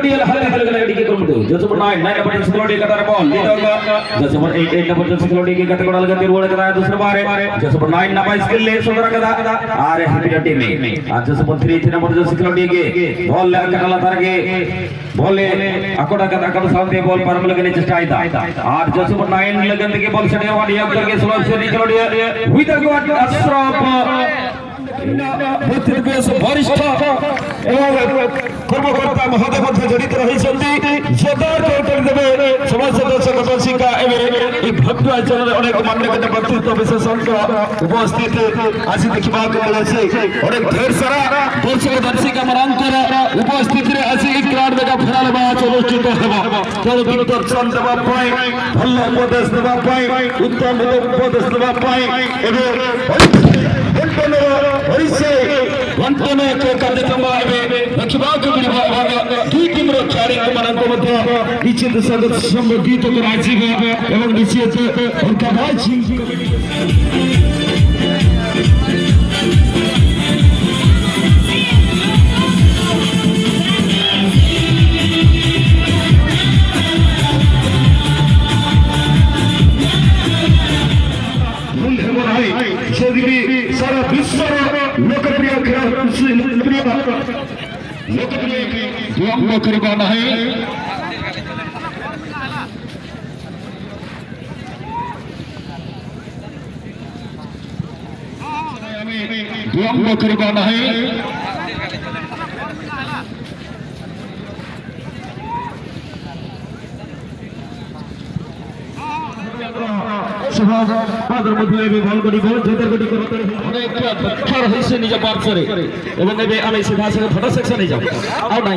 ଖେଳାଳି ଟିକେ କରନ୍ତୁ। Jersey number 9, 9 number jersey ଖେଳାଳି Qatar ball jersey number 8, 8 number jersey ଖେଳାଳି ଗତ କୋଡାଲ ଗତି ରୋड କଦା ଦୁସରା ବାରେ। ଜର୍ସି ନମ୍ବର 9 ନମ୍ବର ସ୍କିଲ୍ ସୁନ୍ଦର କଦା ଆରେ ହାପି ଟିମ୍। আর jersey number 3, 3 number jersey ଖେଳାଳି ବଲ୍ କଟାଲା ତାରକେ বলে আকড়া কাদা আকড়া সামনে বল পারম লগে চেষ্টা আইতা। আর জর্সি নম্বর 9 লগন থেকে বল সেটে ওয়ান ইয়াক করকে স্লো সেরি খেলাড়ি উইথ গট আশরাফ। ବରିଷ୍ଠ ଏବଂ କର୍ମକର୍ତ୍ତା ମହୋଦୟ ମଧ୍ୟ ଜଡ଼ିତ ରହିଛନ୍ତି। ଜୋରଦାର କରିଦେବେ ସମସ୍ତ ଦର୍ଶକ ଦର୍ଶିକା। ଏବେ ଏହି ଭବ୍ୟ ଆୟୋଜନରେ ଅନେକ ମାନ୍ୟଗଣ୍ୟ ବ୍ୟକ୍ତିତ୍ୱ ବିଶେଷଙ୍କ ଉପସ୍ଥିତି ଆଜି ଦେଖିବାକୁ ମିଳୁଛି। ଅନେକ ଢେର ସାରା ଦର୍ଶକ ଦର୍ଶିକା ମାନଙ୍କର ଉପସ୍ଥିତିରେ ଆଜି ଏହି ଗ୍ରାଣ୍ଡ ମେଗା ଫାଇନାଲ ମ୍ୟାଚ୍ ଅନୁଷ୍ଠିତ ହେବ। ତେଣୁ ଦିଗ୍ଦର୍ଶନ ଦେବା ପାଇଁ, ଭଲ ଉପଦେଶ ଦେବା ପାଇଁ, ଉତ୍ତମ ଉପଦେଶ ଦେବା ପାଇଁ ଏବେ ବଣ୍ଟନର ପରିଚୟ, ବଣ୍ଟନ ଏକ କାର୍ଯ୍ୟକ୍ରମ ଏବେ ଦେଖିବାକୁ ମିଳିବ ଏବଂ ଦୁଇ ଟିମ୍ର ଖେଳାଳିମାନଙ୍କୁ ମଧ୍ୟ ନିଶ୍ଚିତ ସ୍ୱାଗତ ସମ୍ବର୍ଦ୍ଧିତ କରାଯିବ ଏବଂ ନିଶ୍ଚିତ ଅର୍ଗାନାଇଜିଂ ଭୁଲ ହେବ ନାହିଁ ଯଦି ବି ସାରା ବିଶ୍ୱର ଲୋକପ୍ରିୟ ଖେଳ, ଲୋକପ୍ରିୟ ଲୋକପ୍ରିୟ ବିଳମ୍ବ କରିବ ନାହିଁ। ବିଳମ୍ବ କରିବା ନାହିଁ। ଶୁଭ ମଧ୍ୟ ଏବେ ବଲ୍ କରିବ ଅନେକ ଦକ୍ଷ ରହିছে ନିଜ ପାର୍ଶ୍ୱରେ ଏବଂ ଏବେ ଆମେ ସିଧାସଳଖ ଫଟୋ ସେକ୍ସନ ହେଇଯାଉ ଆଉ ନାହିଁ।